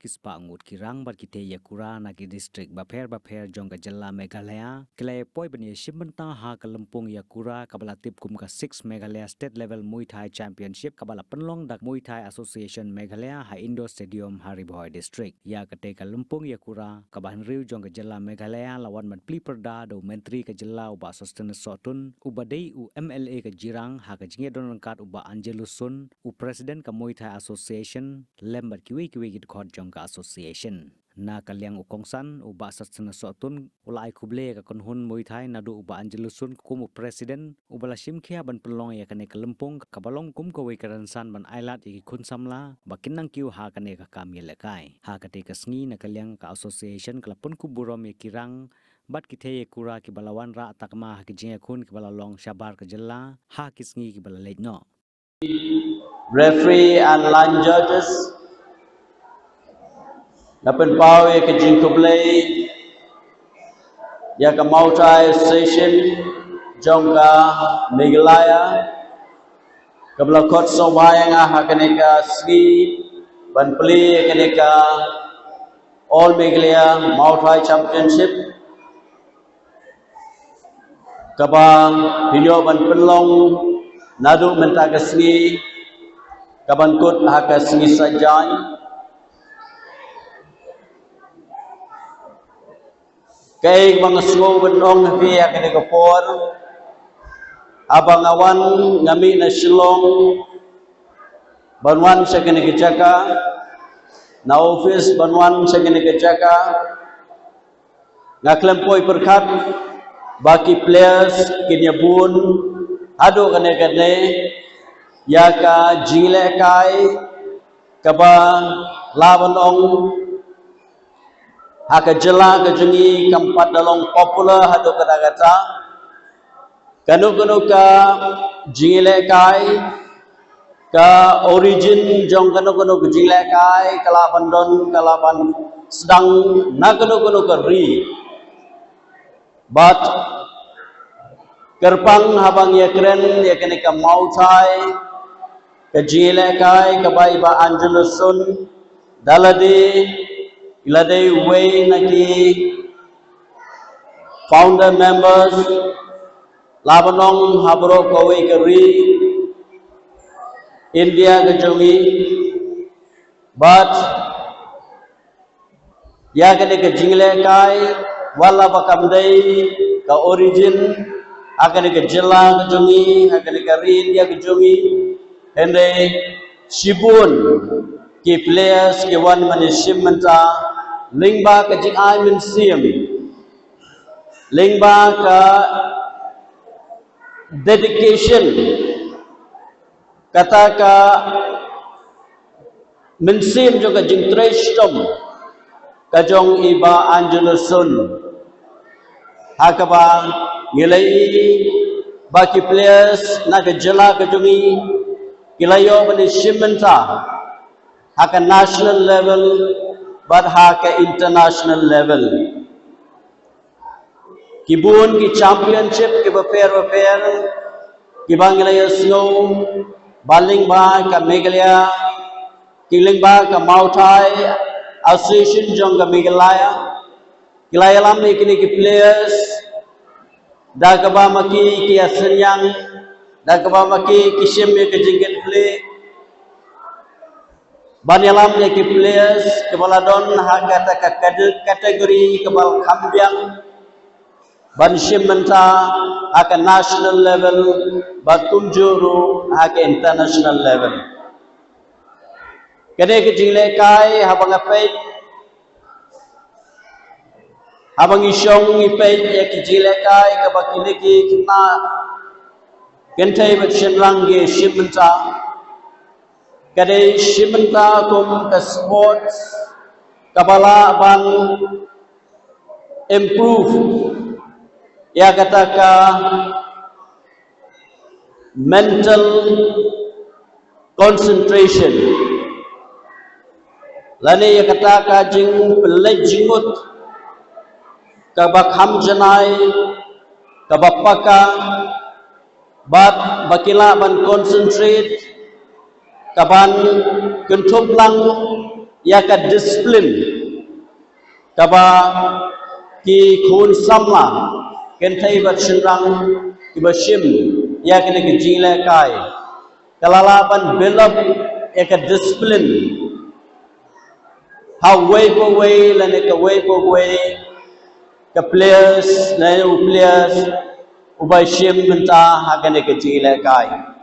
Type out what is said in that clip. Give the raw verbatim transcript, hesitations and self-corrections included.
Ki spah ngut ki rang bad ki thei ïakura na ki district bapher bapher jong ka jylla Meghalaya ki la ïa poi ban ïa shim bynta ha ka lympung ïakura kaba la tip kum ka six Meghalaya State Level Muay Thai Championship kaba la pynlong da Muay Thai Association Meghalaya ha Indoor Stadium ha Ri Bhoi District. Ïa katei ka lympung ïakura kaba hynriew jong ka jylla Meghalaya la wan ban plie pyrda da u Myntri ka jylla u Bah Sosthenes Sohtun, uba dei u M L A ka Jirang, ha ka jingïadon ryngkat u Bah Angelus Sun, u President ka Muay Thai Association, lem bad kiwei kiwei ki dkhot jong ka association. Na ka liang u kongsan, u Bah Sosthenes Sohtun u la ai khublei ïa ka kynhun Muay Thai naduh u Bah Angelus Sun kum u President, uba la shim khia ban pynlong ïa kane ka lympung kaba long kum kawei ka rynsan ban ailad ïa ki khun samla ba kin nang kiew ha kane ka kam ïalehkai. Ha katei ka sngi, na ka liang ka association ka la pynkup burom ïa ki rang bad ki thei ïakura kiba la wanrah takma ha ki jingïakhun kiba la long shabar ka jylla ha ki sngi kiba la leit noh. Referee and line judges, nga pynpaw ïa ka jingkhublei ïa ka Muay Thai Association jong ka Meghalaya kaba la khot sngewbha ïa nga ha kane ka sngi ban plie ïa kane ka All Meghalaya Muay Thai Championship, kaba phi ïoh ban pynlong naduh mynta ka sngi, kaban kut ha ka sngi Saitjaiñ. Kaei ba nga sngew ban ong ha phi ha kane ka por, haba nga wan, nga mih na Shillong ban wan sha kane ka jaka, na office ban wan sha kane ka jaka, nga khlem poi pyrkhat ba ki players kin ïa bun haduh kane kane ïa ka jingïalehkai kaba lah ban ong ha ka jylla ka jong ngi kam pat da long popular haduh katta katta. Kano kano ka jingïalehkai, ka origin jong kano kano ka jingïalehkai ka lah ban don, ka lah ban sdang na kano kano ka ri. Bad kyrpang haba ngi ïakren ïa kane ka Muay Thai, ka jingïalehkai kaba i Bah Angelus Sun da lade, i la dei uwei na ki founder members, lah ban ong ha baroh kawei ka ri India ka jong ngi. Bad ïa kane ka jingïalehkai, wat la ba kam dei ka origin ha kane ka jylla ka jong ngi, ha kane ka ri India ka jong ngi, hynrei shibun ki players ki wan ban ïa shim bynta lyngba ka jingai mynsiem, lyngba ka dedication, kata ka mynsiem jong ka jingtrei shitom ka jong i Bah Angelus Sun. Ha kaba ngi la ïohi ba ki players na ka jylla ka jong ngi ki la ïoh ban ïa shim bynta ha ka national level bad ha ka international level. Ki bun ki championship kiba pher ba pher kiba ngi la ïa sngew ba lyngba ka Meghalaya, ki lyngba ka Muay Thai Association jong ka Meghalaya, ki la ïalam ïa kine ki players da kaba ma ki ki ïa synñiang, da kaba ma ki ki shim ïa ka jingkit khlieh. Ban ïalam ïa ki players kiba la don ha kata ka cate-, category kaba la kham biang ban shim bynta ha ka national level bad kumjuh ruh ha ka international level. Kane ka jinglehkai haba nga peit, haba ngi shong ngi peit ïa ki jinglehkai kaba kine ki khynnah kynthei bad shynrang ki shim bynta, ka dei shim bynta kum ka sports kaba lah ban improve ïa kata ka mental concentration, lane ïa kata ka jingpynleit jingmut kaba kham janai, kaba paka, bad ba ki lah ban concentrate, kaban kynthup lang ïa ka discipline kaba ki khun samla, kynthei bad shynrang kiba shim ïa kane ka jinglehkai, ka la lah ban build up ïa ka discipline ha uwei pa uwei lane kawei pa kawei ka players lane u players uba shim bynta ha kane ka jinglehkai.